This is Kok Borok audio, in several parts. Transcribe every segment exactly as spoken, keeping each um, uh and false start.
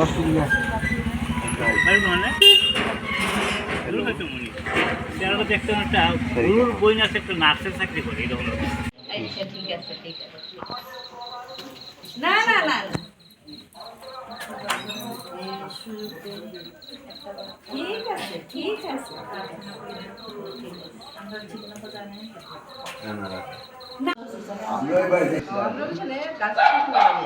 অসুবিধা। ভাই মানে, দূর হয়তো মনে। সে আরো দেখতে একটা গরুর বই না, সে একটা নার্সের চাকরি করে, এই ধরনের। আচ্ছা, ঠিক আছে, ঠিক আছে। না, না, না, না। ঠিক আছে, ঠিক আছে। আমরা ঠিক মতো জানি। না, না, না। আমরা ওই বাড়িতে ছিলাম। আমরা ওইখানে গাছ কাটতে পারি।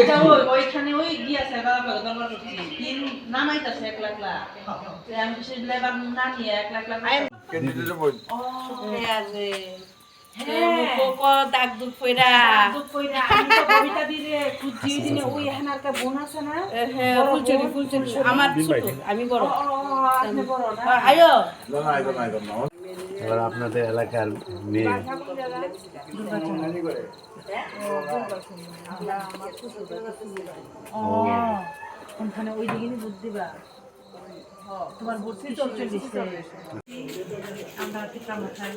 এটা ওই, ওইখানে ওই গিয়ে আছে, দাদা ভাই দরবার করছি। তিন নামাইতাছে এক লাখ লাখ। তো আমি কিছু লেবার না নিয়ে এক লাখ লাখ। ও, ঠিক আছে। হ্যাঁ। মুখো ক দাগ দুগ পইরা। দাগ দুগ পইরা। আমি তো ববিতা দিরে খুঁজছি ওই দিনে, ওই এখানে একটা বোন আছে না? এ, হ্যাঁ, বড় ফুলচুরি, বোন। ফুলচুরি। আমার ছোট, আমি বড়। ও, ও, ও, আপনি বড় না? আ-, আয়ো। না, না, আইতাম না, আইতাম না। এবার আপনাদের এলাকার মেয়ে। ও, ওখানে ওই দিকে বুদ্ধি বা। তোমার ভর্তি চলছে নিশ্চয়ই। আমরা পিতা মাতার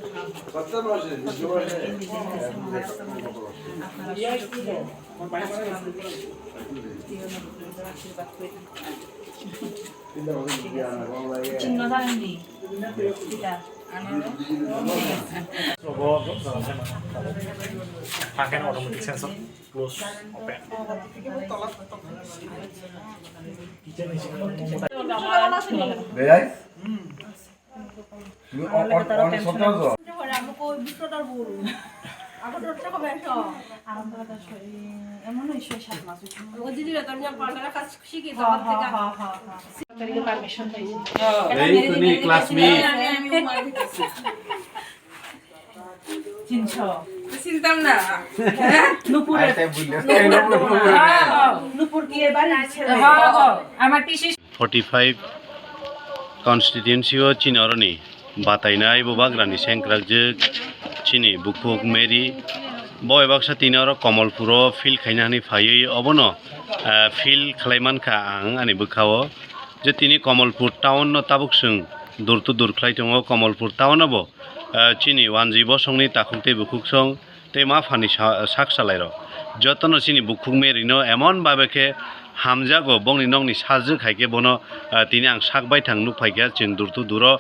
আপনারা সুযোগ দিলেন। আশীর্বাদ করে দিন। চিহ্ন জানেননি? এটা আনারও। Fucking automatic sensor. Close, open. Beyai? Ini on, on, on, soto to. Eman oi soi sat mas. O didi ra tamya pagara kas shiki. Ha, ha, ha, ha, ha. Ei, tini classmate. Tinso. Sintam na. Nupur. Ai, tai bulle. Nupur ki bari chhe. Ha, ha. Amar pisi. Forty five constituency o chini oroni batainai bubagrani sengkrakjak chini bukhuk Mary. Bo ebaksa tini oro Komolpuro field khaina hinwi phaiwi obono, ah, field khlai mankha ang ani bwkhao. Je tini Komolpur town no tabuk chwng door to door khlai tongo. Komolpur town o bo, ah, chini wanjwi bosongni takhuk tei bukhuk song tei ma phani sa-, sak salairok. Jotono chini bukhuk Mary no emon babe khe hamjago, bongni nokni sajwk hai khe bono, ah, tini ang sak baithang nuk phaikha chwng door to door o.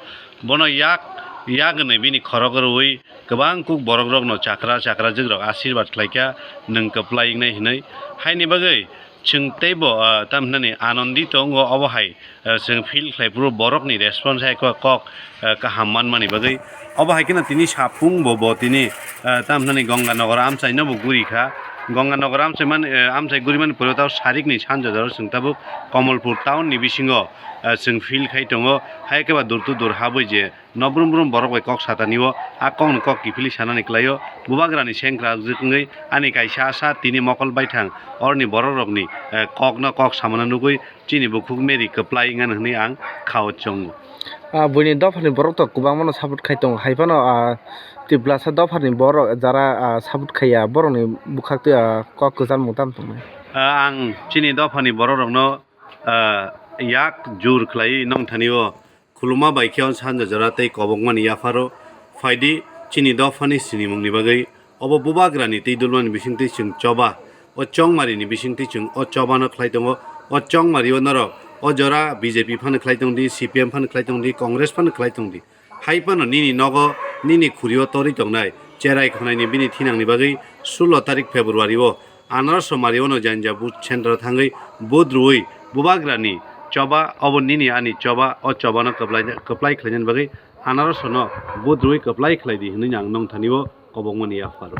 Bono yak, yak hwnwi bini khorok rwui kwbang kuk borok rokno chakra, chakra jwk rok asirwad khlaikha, nwng kwplai wngnai hwnwi. Haini bagwi chwng teibo, ah, tamhinani anondito wngo, obo hai, ah, chwng feel khlai phuru borokni response hai kok, kok, ah, kaham manmani bagwi. Obo hai kheno tini saphung bo, bo tini, ah, tamhinani Gonganagar amchaino bo guri kha. Gonganagar amchai man, ah, amchai guri mani pore tao sarikni sanjojaro chwng tabuk Komolpur town ni bisingo, ah, chwng feel khai tongo. Hai khe ba door to door habwi je Nok brum brum borok bai kok satani o, a kokno kok kiphilwi sanani kwlaio. Bubagrani sengkrak jwk wngwi ani kaisa asa tini mokol baithang oroni borok rokni, eh, kokno kok samano nugwi chini bukhuk Mary kwplai wngani hwnwi ang khao chongo. Ah, buini dophani borok to kwbangmano support khai tongo, hai phano, ah, Tiprasa dophani borok jara, ah, support khaiya, borokni bwkhak twi, ah, kok kwchalmung tamo tongnai? Ah, ang chini dophani borok rokno, ah, yak jur khlaiwi nongthani o. Khuluma bai khe o sanja jora tei kobokmani yapharo phaidi chini dophani sinimungni bagwi. Obo bubagrani twi dulmani bisingtwi chwng choba, o chongmarini bisingtwi chwng o chobano khlai tongo. O chongmario norok o jora B J P phano khlai tongdi, C P M phano khlai tongdi, Congress phano khlai tongdi. Hai phano nini nogo, nini khurio torwi tongnai cherai khwnaini bini thinangni bagwi sullo tarik February o Anarso Mariwano Janja Booth Center o thangwi vote rwui bubagrani choba, obo nini ani choba, o chobano kwplai, kwplai khlainani bagwi Anarsono vote rwui kwplai khlai di hwnwi ang nongthani o kobokmani yapharo.